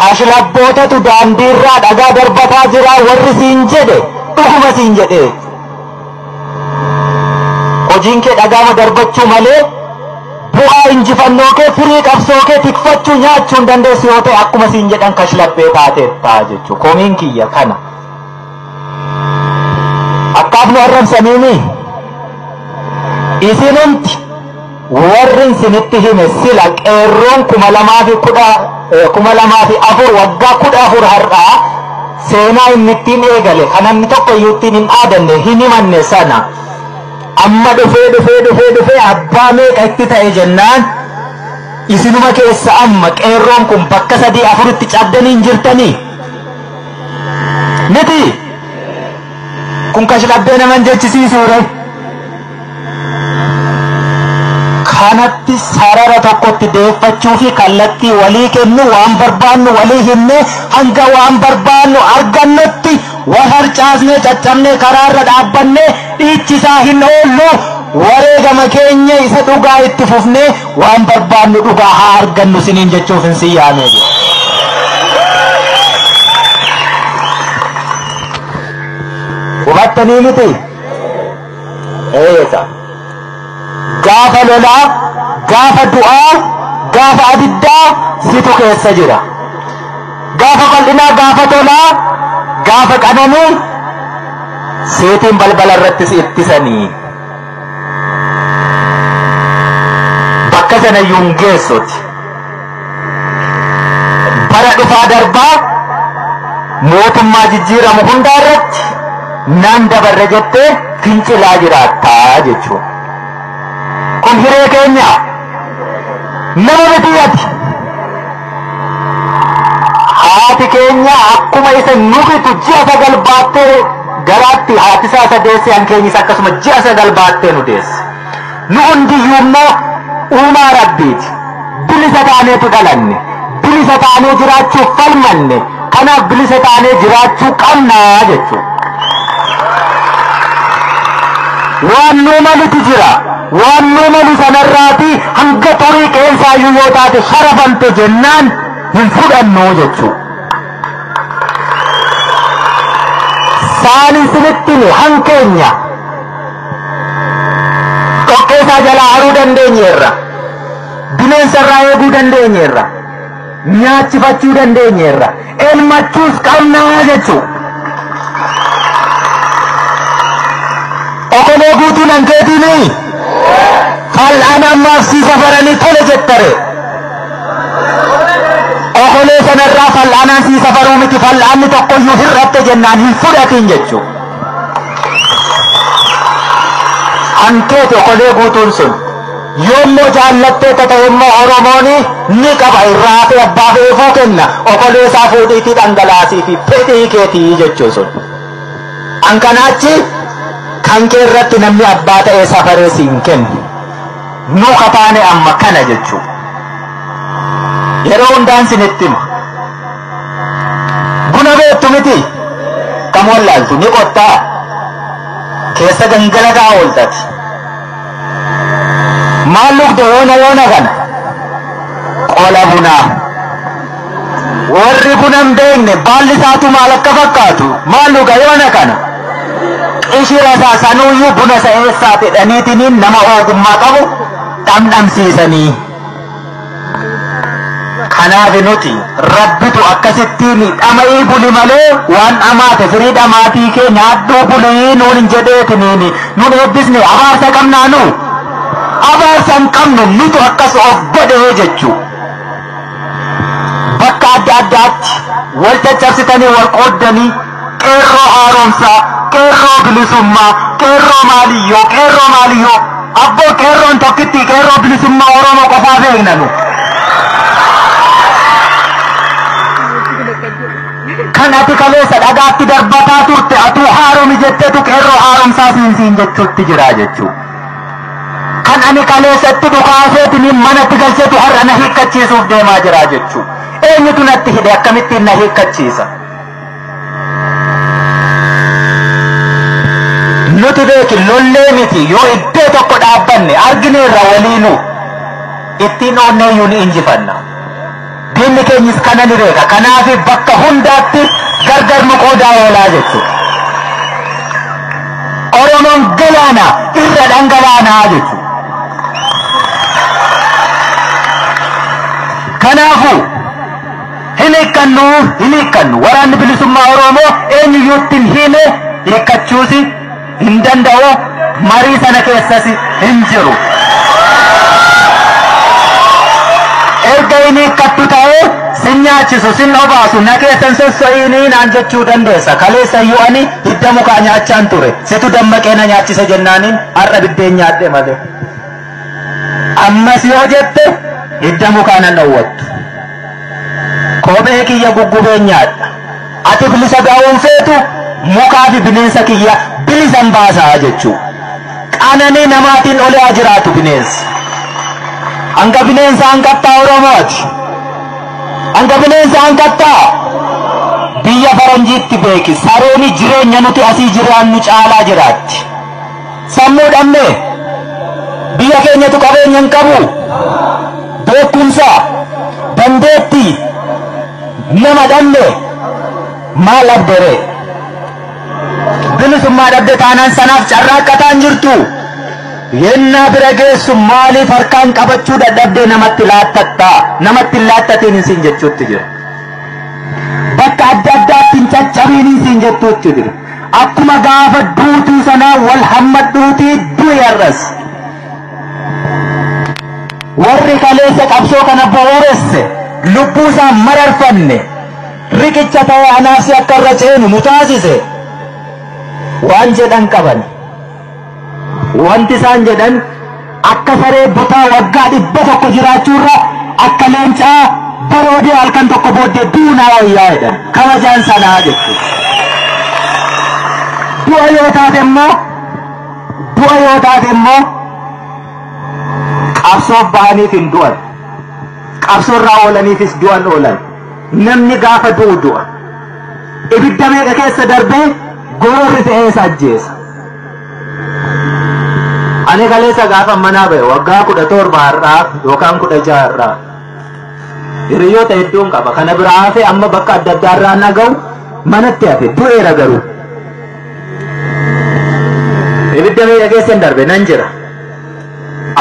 Kashlabbootatu daandiirraa dhagaa darbataa jira warri siin jedhe dhuguma siin jedhe. Hojiin kee dhagaama darbachuu malee bu'aa injifannoo kee firii qabsoo kee tikfachuu nyaachuu hin dandeessu yoo ta'e akkuma siin jedhan kashlabbee taateettaa jechuudha. Komiin kiyya kana. Akkaaf nu arrabsaniini isinumti warri isinitti hime sila qeerroon 2014 waggaa 14 har'aa seenaa inni ittiin eegale kan namni tokko iyyuu ittiin hin dhaadanne hin himanne sana amma dhufee dhufee dhufee dhufee abbaa meeqa itti ta'e jennaan isinuma keessa amma qeerroon kun bakka 3 4tti cabdanii hin jirtanii miti kun kashlabbee naman jechisiisuure. Kanatti sarara tokkotti deeffachuu fi kallattii walii kennu waan barbaannu walii himne hanga waan barbaannu argannutti wal harcaasnee caccabnee karaarra dhaabbannee dhiichisaa hin oollu wareegama keenya isa dhugaa itti fufnee waan barbaannu dhugaa haa argannu siniin jechuuf hin si yaamee jiru. Hubattanii miti? Eessa? Gaafa lolaa, gaafa du'aa, gaafa abiddaa situ keessa jira. Gaafa bal'inaa, gaafa tolaa, gaafa qananii seetiin balbala irratti si ittisanii. Bakka sana iyyuu hin geessuti. Bara dhufaa darbaa mootummaa jijjiiramu hundaa irratti naan dabarre jettee fincilaa jiraattaa jechuudha. Kun hiree keenya nama miti ati. Haati keenya akkuma isa nubitu ji'a 9 baattee garaatti haati isaa isa deesse an keenyis akkasuma ji'a 9 baattee nu deesse. Nu hundiyyuu immoo uumaa Rabbiiti. Bilisa taaneetu dhalanne. Bilisa taanee jiraachuuf falmanne. Kanaaf bilisa taanee jiraachuu qabnaa jechuudha. Waan nuu malutu jira. Waan nuu malu sanarraati hanga xurii qeensaayyuu yoo taate sharafamte jennaan hin fudhannu jechuudha. Saan isinitti hime hankeenya dhoqqeesaa jalaa haruu dandeenyeerra. Bineensarraa eeguu dandeenyeerra. Nyaachifachuu dandeenyeerra. Elmachuus qabnaa jechuudha. Okolee guutuun hankeetiini fal'aan ammaaf si safaranii tole jettare. Okolee sanarraa fal'aanaan si safaruu miti fal'aanni tokkoyyuu hir'atte jennaan hin fudhatin jechuudha. Hankeeti okolee guutuun sun. Yoommoo jaallattee ta'e immoo Oromoon ni qaba irraa fi abbaa feefuu kenna okolee isaa fuudhiitii dhangalaasii fi fedhii keetii jechuu sun. An kanaachi kan kee irratti namni abbaa ta'ee safaree siin kennu. Nu kataane amma kana jechuu. Yeroo hundaan sinitti hima. Buna beektu miti. Kam wallaaltu ni qottaa. Keessa gangalataa ooltati. Maal lugde yoona yoona kana? Qola bunaa. Warri buna hin beekne baalli isaatu maal akka fakkaatu maal luga yoona kana? Qishira isaa sanuyyuu buna isa eessaa jedhaniitiin nama ogummaa qabu dhamdhamsiisanii. Kanaaf nuti Rabbitu akkasittiin dhama'ii buli malee waan dhamaate firii dhamaatii kee nyaadhuu bulii nuun hin jedheetiniin nuun eebbisne abaarsa qabnaa nu. Abaarsa hin qabnu nutu akkas of godhee jechuu. Bakka adda addaatti wal caccabsitanii wal qooddanii qeerroo haaromsaa, qeerroo bilisummaa, qeerroo maaliyyoo, qeerroo maaliyyoo. Abboo qeerroon tokkitti qeerroo bilisummaa Oromoo qofaa beekna nu. Kan ati kaleessa dhagaatti darbataa turte atuu haaromi jetteetu qeerroo haaromsaa siin jechuutti jira jechuu. Kan ani kaleessatti dhukaaseetiin manatti galcheetu har'a na hiikkachiisuuf deemaa jira jechuu. Eenyutu natti hidhe akkamittiin na hiikkachiisa? Nuti beeki lollee miti yoo iddoo tokko dhaabbanne argineerra waliinuu ittiin oonneeyyuu ni injifanna. Diinni Diinni keenyis kana ni beeka. Kanaaf bakka hundaatti gargar nu qoodaa oolaa jechuudha. Oromoon galaana irra dhangalaanaa jechuudha. Kanaafuu hin hiikkannu waraanni bilisummaa Oromoo eenyuyyuutti hin hiine hiikkachuus hin danda'u, marii sana keessas hin jiru. Erga hin hiikkattu ta'ee sin nyaachisu, sin obaasu, na keessan sosso'iinii naan jechuu dandeessa. Kaleessa iyyuu ani hidda mukaa nyaachaan ture. Situ dammaqee na nyaachise jennaaniin har'a biddeen nyaadhe malee. Ammas yoo jette hidda mukaa nan dhowwattu. Kophee kiyya guggubeen nyaadha. Ati bilisa ga'uun feetu mukaa fi bineensa kiyya bilisan baasaa jechuu. Qananii namaatiin olee haa jiraatu bineensi. Hanga bineensa hanqattaa Oromooti. Hanga bineensa hanqattaa biyya faranjiitti beeki. Sarooni jireenya nuti asii jiraannu caalaa jiraatti. Sammuu dhabne biyya keenyatu qabeenya hin qabu. Beekumsa, dandeettii nama dhabne maal abderee? Bilisummaa dhabde taanaan sanaaf carraaqqataan jirtu. Yennaa bira geessu maaliif harkaan qabachuu dadhabdee namatti laattattaa? Namatti hin laattatiin isin jechuutti jira. Bakka adda addaatti hin caccabiin isin jettuutti jira. Akkuma gaafa duutuu sanaa wal hammadhuutii du'i har'as. Warri kaleessa qabsoo kana bu'uuresse lubbuu isaa mararfanne riqicha ta'ee anaafsi akka irra ceenu nu taasise waan jedhan qaban. Wanti isaan jedhan akka saree butaa waggaa 100 jiraachuurra akka leencaa baroodee halkan tokko booddee duunaa wayyaa jedhan. Kabajaan sanaa jechuudha. Du'a yoo taate immoo qabsoof bahaniif hin du'an. Qabsoorraa oolaniifis du'an oolan. Namni gaafa du'u du'a. Ibidda meeqa keessa darbee gororri fe'ee isa ajjeesa. Ani kaleessa gaafa manaa ba'e waggaa 17 har'aa yookaan 16 har'aa hiriyoota hedduun qaba. Kana biraa hafe amma bakka adda addaa irraa na ga'u manatti hafe du'eera garuu. Ibidda meeqa keessa hin darbe nan jira.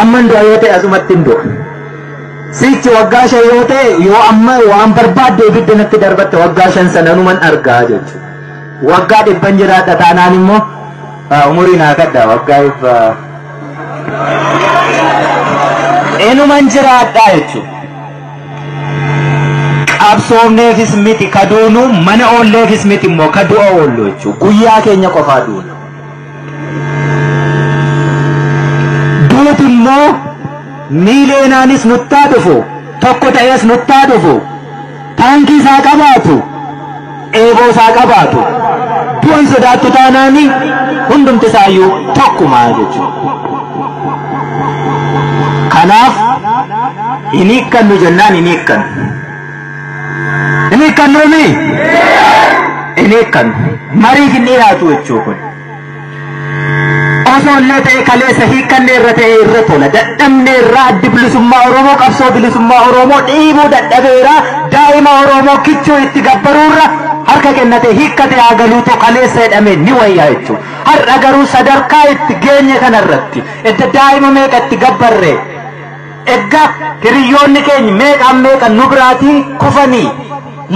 Amman du'a yoo ta'e asumatti hin du'a. Sichi waggaa 5 yoo ta'e yoo amma waan barbaadde ibidda natti darbatte waggaa 5 sananuman argaa jechuudha. Waggaa 100 jiraadha taanaan immoo umurii naa kadha waggaa 100 enuman jiraadha jechuudha. Qabsoomneefis miti ka duunu, mana oolleefis miti immoo ka du'a oollu jechuudha. Guyyaa keenya qofaa duuna. Duuti immoo miileenaanis nuttaa dhufu, tokko ta'ees nuttaa dhufu, taankii isaa qabaatu, eeboo isaa qabaatu, du'an sodaattu taanaani hundumti isaayyuu tokkumaa jechuudha. Kanaaf hin hiikkannu jennaan hin hiikkannu. Hin hiikkannuumi? Hin hiikkannu. Mariif hin dhiyaatu jechuu kun. Osoo illee ta'e kaleessa hiikkanne irra ta'e irra tola. Dadhabne irraa addi bilisummaa Oromoo qabsoo bilisummaa Oromoo dhiibuu dadhabeera. Daa'ima Oromoo kichuu itti gabbaruurra harka kennate hiikkate haa galuutu kaleessa jedhame ni wayyaa jechuudha. Har'a garuu sadarkaa itti geenye kanarratti edda daa'ima meeqa itti gabbarre, edda hiriyoonni keenya meeqaan meeqa nu biraatii kufanii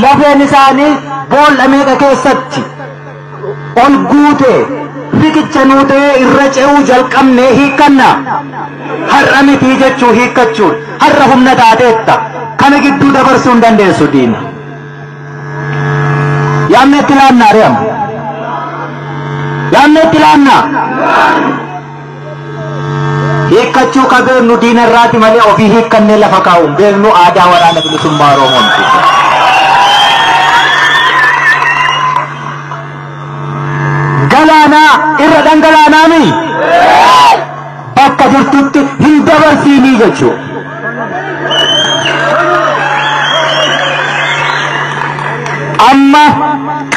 lafeen isaanii boolla meeqa keessatti ol guute riqicha nuu ta'ee irra ce'uu jalqabnee hiikkanna. Har'a mitii jechuu hiikkachuun har'a humna taateetta kana gidduu dabarsuu hin dandeessu diina. Yaamne itti laannaa re'ama. Yaamne itti laannaa. Hiikkachuu ka beeknu diina irraati malee ofii hiikkannee lafa kaa'uun beeknu aadaa waraana bilisummaa Oromoon. Galaanaa irra dhangalaanaami bakka jirtutti hin dabarsiinii jechuudha. Amma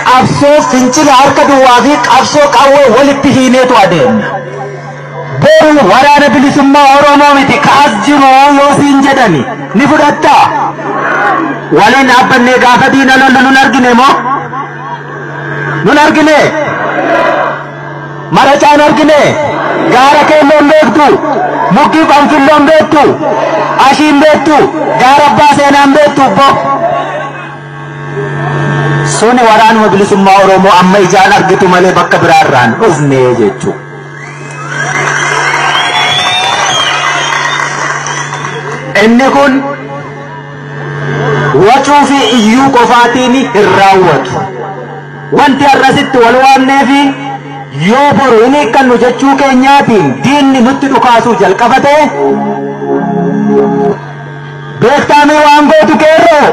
qabsoo fincila harka duwwaa fi qabsoo qawwee walitti hiineetu adeemna. Boru waraana bilisummaa Oromoo miti kaas jiru yoo siin jedhani ni fudhattaa? Waliin dhaabbannee gaafa diina lollu nun argine moo? Nun argine? Maracaan argine? Gaara keelloon beektu? Mukkii qanfilloon beektu? Ashiin beektu? Gaara abbaa seenaan beektu? Bo suni waraanuma bilisummaa Oromoo amma ijaan argitu malee bakka biraarraan dhufne jechuudha. Inni kun wacuu fi iyyuu qofaatiin hin raawwatu. Wanti har'asitti wal waamnee fi yoo boru hin hiikkannu jechuu keenyaatiin diinni nutti dhukaasuu jalqaba ta'e beektaamii waan gootu qeerroo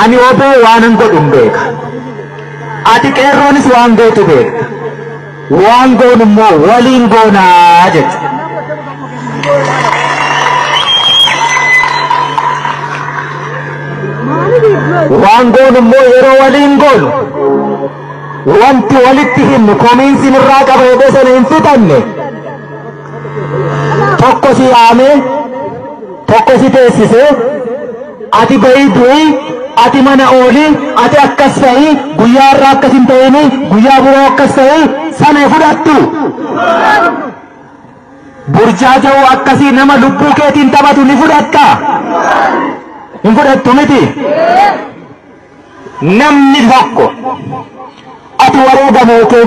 ani oboo waan hin godhu hin beeka. Ati qeerroonis waan gootu beekta. Waan goonu immoo waliin goonaa jechuudha. Waan goonu immoo yeroo waliin goonu wanti walitti himnu komiinsi nurraa qaba jedhee sana hin fixanne tokko si yaamee tokko si teessisee ati bahii du'ii ati mana oolii ati akkas ta'ii guyyaa irraa akkas hin ta'inii guyyaa biroo akkas ta'ii sana fudhattu. Burjaaja'uu akkasii nama lubbuu keetiin taphatu ni fudhatta. Hin fudhattu miti. Namni tokko ati wareegamuu kee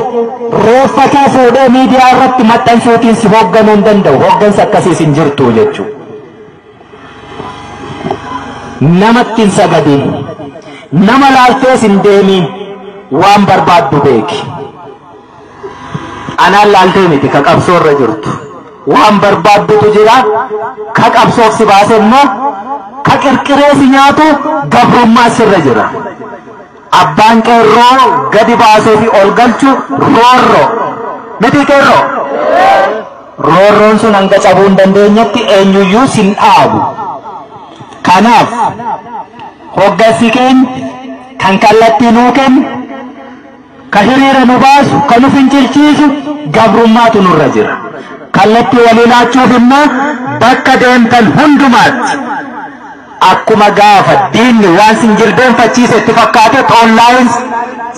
reeffa kee fuudhee miidiyaa irratti maxxansuutiin si hoogganuu hin danda'u. Hooggansa akkasiis hin jirtu jechuudha. Namatti hin sagadin, nama laaltees hin deemin, waan barbaaddu beeki. Anaan laaltee miti ka qabsoo irra jirtu. Waan barbaaddutu jira, ka qabsoof si baase immoo ka qirqiree si nyaatu gabrummaa sirra jira. Abbaan qeerroo gadi baasuu fi ol galchu roorroo. Miti qeerroo? Roorroon sun hanga cabuu hin dandeenyetti eenyuyyuu sin dhaabu. Kanaaf hoggansi keenya kan kallattii nuu kennu, ka hiriira nu baasu, ka nu fincilchiisu gabrummaatu nurra jira. Kallattii walii laachuuf immoo bakka deemtan hundumaatti akkuma gaafa diinni waan sin jilbeenfachiise itti fakkaate xoollaayin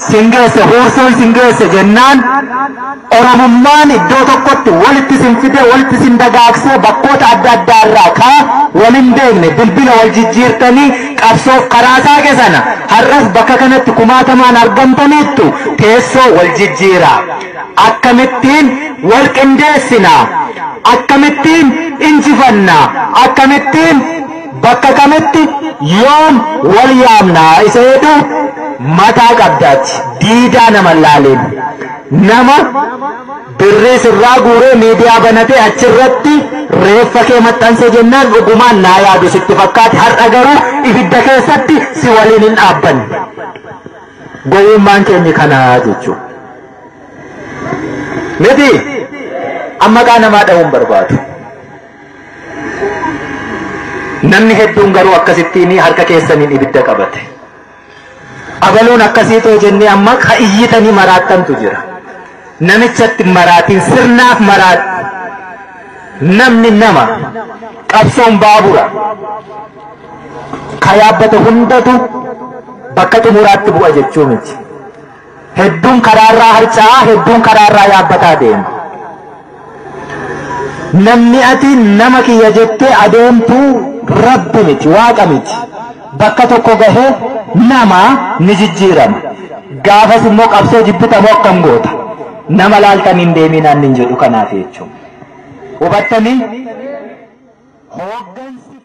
sin geesse huursuun sin geesse jennaan Oromummaan iddoo tokkotti walitti sin fide walitti sin dagaagsee bakkoota adda addaa irraa kaa walin beekne bilbila wal jijjiirtanii qabsoof karaa saaqe sana har'as bakka kanatti kumaatamaan argamtaniittu teessoo wal jijjiiraa. Akkamittiin wal qindeessinaa? Akkamittiin injifannaa? Akkamittiin bakka kamitti yoom wal yaamnaa? Isa jedhu mataa qabdaati. Diidaa nama laaleen. Nama birrii sirraa guuree miidiyaa banatee achirratti reeffa kee maxxanse jennaan dhugumaan naa yaadu sitti fakkaate har'a garuu ibidda keessatti si waliin hin dhaabbanne. Gowwummaan keenya kanaa jechuudha. Miti amma maqaa namaa dha'uun barbaadu. Namni hedduun garuu akkasittiin harka keessaniin ibidda qabate. Abaluun akkasii ta'e jennee amma ka iyyitanii maraattantu jira. Namichatti maraatiin sirnaaf maraat. Namni nama qabsoon baabura. Ka yaabbate hundatu bakka xumuraatti bu'a jechuu miti. Hedduun karaarraa harca'aa, hedduun karaarraa yaabbataa deema. Namni ati nama kiyya jettee adeemtu rabbi miti, waaqa miti. Bakka tokko gahee nama ni jijjiirama. Gaafas immoo qabsoo jibbitamoo akkam goota? Nama laaltan hin deeminaan hin jedhu kanaaf jechuudha. Hubattanii? Hooggansi